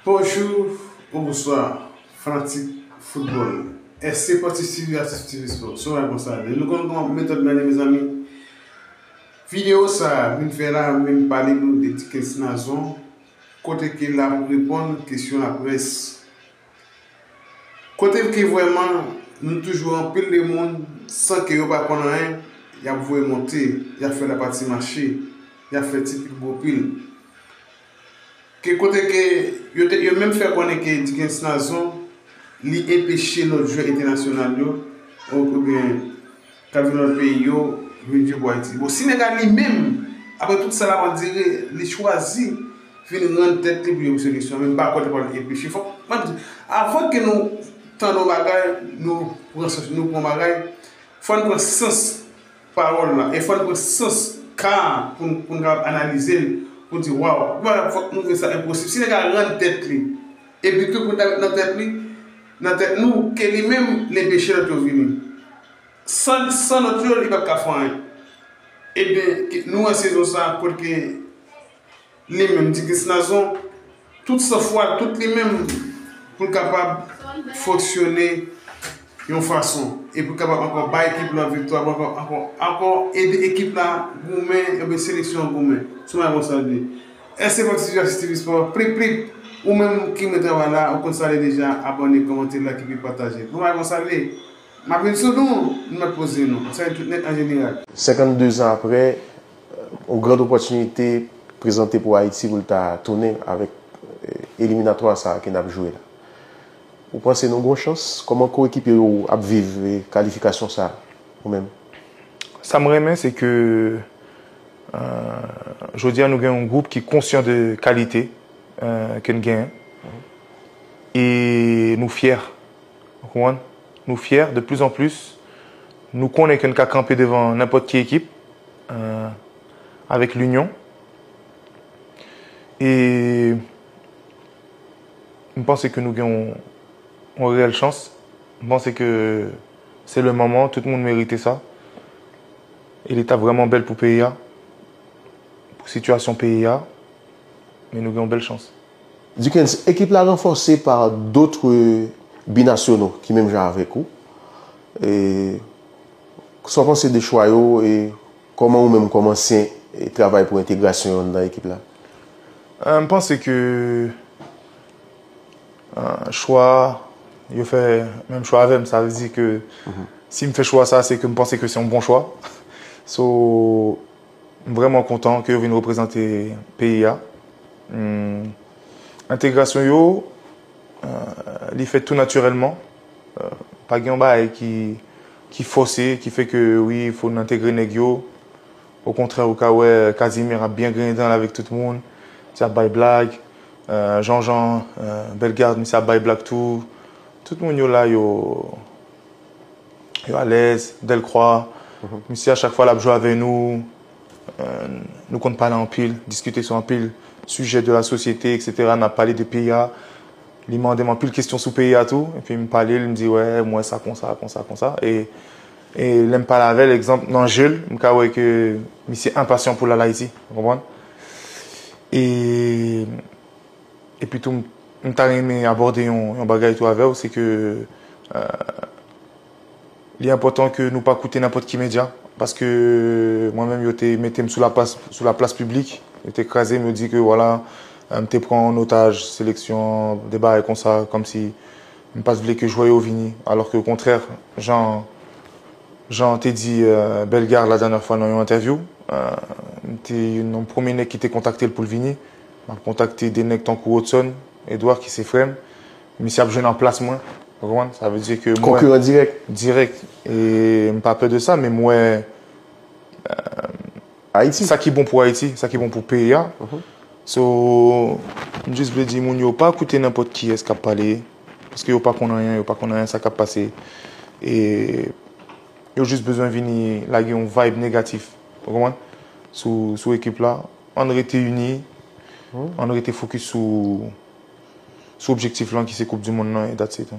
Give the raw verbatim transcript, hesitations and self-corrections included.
Bonjou ou bonswa, fanatik foutbòl. Èske pati swivi Atis T V Sport? Sou bagay konsa. Nou konn kòman metòd mwen ye, mezanmi. Videyo sa a, m vin fè la, m vin pale nou de Dickens Nazon, kote ke l ap reponn kesyon laprès. Kote ke vrèman nou toujou anpil de moun san ke yo pa konn anyen, y ap voye monte, y ap fè lapati mache, y ap fè ti pil gwo pil. Ke kote ke yo te, yo menm fè konnen ke Dickens Nazon, li enpeche lòt jwè entènasyonal yo, ou, oubyen k ap jwe nan lòt peyi yo, vin jwe pou Ayiti. Bon, Senegal li menm, apre tout sa l ap andire, li chwazi vin rann tèt li pou jwe pou seleksyon, men m pa kwè l t ap pral enpeche. Fòk, mwen di, avan ke nou tande yon bagay, nou pran sans, nou pran bagay, fò n pran sans pawòl la, e fò n pran sans ka a pou n, pou n kapab analize l, pou n di, waw, fòk nou vle sa enposib. Senegal rann tèt li, epi tou pou n ta met nan tèt li, nan tèt nou, ke li menm, l enpeche lòt yo vini. San, san lòt yo, li p ap ka fè anyen. Ebyen, ke nou wè sezon sa a, kote ke li menm, Dickens Nazon, tout sanfwa l, tout li menm, pou l kapab fonksyone yon fason, e pou l kapab ankò bay ekip la viktwa, pou ankò, ankò, ankò ede ekip la goumen, ebyen seleksyon an goumen. Sou bagay konsa l ye. Èske pati swivi Atis T V Sport? Plip, plip. Ou menm ki renmen travay la, ou konn sa l ye deja, abòne, kòmante, like epi pataje. Sou bagay konsa l ye. M ap vin sou nou, nou mèt poze nou. Sa vin tout nèt an jeneral. Senkannde zan apre, yon grand opòtinite prezante pou Ayiti pou l ta tounen avèk, eh, eliminatwa sa a ke n ap jwe la. Ou panse nou gen yon chans? Kòman koekipye w ap viv, eh, kalifikasyon sa a, ou menm? Sa m renmen, se ke, eh, jodi a, nou gen yon gwoup ki konsyan de kalite, eh, ke n genyen. E nou fyè. Ou konprann? Nou fyè, de plus en plus. Nou konnen ke n ka kanpe devan nenpòt ki ekip, eh, avèk linyon. E m panse ke nou gen yon, yon reyèl chans. M panse ke se le moman, tout moun merite sa. E li t ap vrèman bèl pou peyi a, pou sitiyasyon peyi a. Men nou gen yon bèl chans. Dickens, ekip la ranfòse pa dòt binasyonal ki menm jan avèk ou. E, sa w panse de chwa yo e kòman ou menm kòm ansyen, e, travay pou entegrasyon yo anndan ekip la? Eh, m panse ke, eh, chwa, yo fè menm chwa avè m. Sa vle di ke si m fè chwa sa, se ke m panse ke se yon bon chwa. So, m vrèman kontan ke yo vin reprezante peyi a. Hmm, entegrasyon yo, eh, li fèt tou natirèlman. Eh, pa gen yon bagay ki, ki fòse, ki fè ke, wi, fò n entegre nèg yo. Okontrè, ou ka wè Casimir ap byen griyen dan l avèk tout moun. Misye ap bay blag. Eh, Jean-Jean, eh, Bellegarde, misye ap bay blag tou. Tout moun yo la, yo, yo alèz, Delcroix. Misye, a chak fwa l ap jwe avè nou, eh, nou konn pale anpil, diskite sou anpil sijè de la sosyete, et cetera. N ap pale de peyi a. Li mande m anpil kesyon sou peyi a tou. Epi m pale l, m di, wè, m wè sa konsa, konsa, konsa. E, e lè m pale avè l, egzanp, nan je l, m ka wè ke misye enpasyan pou l al Ayiti. Ou konprann? E Epi tou, m, m ta renmen abòde yon, yon bagay tou avè w, se ke, eh, li enpòtan ke nou pa koute nenpòt ki medya, paske mwen menm, yo te mete m sou laplas, sou laplas piblik, yo te kraze m, yo di ke, vwala, eh, m te pran an otaj seleksyon, de bagay konsa, kòmsi m pa t vle ke jwè yo vini, alò ke okontrè, jan, jan te di, eh, Bellegarde la dènyè fwa nan yon entèvyou, eh, m te youn nan premye nèg ki te kontakte l pou l vini. M ap kontakte de nèg tankou Hudson Edouard ki se frè m. Misye ap jwenn an plas mwen. Ou konprann? Sa vle di ke mwen. Konkiran dirèk. Dirèk. E m pa pè de sa, men m wè, eh, Ayiti. Sa ki bon pou Ayiti, sa ki bon pou peyi a. So, m jis vle di moun yo pa koute nenpòt kiyès k ap pale, paske yo pa konn anyen, yo pa konn anyen sa k ap pase. E yo jis bezwen vini lage yon vibe negatif, ou konprann? Sou, sou ekip la. Ann rete ini, ann rete fokis sou, sou objektif lan ki se Koup di Mond lan e that's it.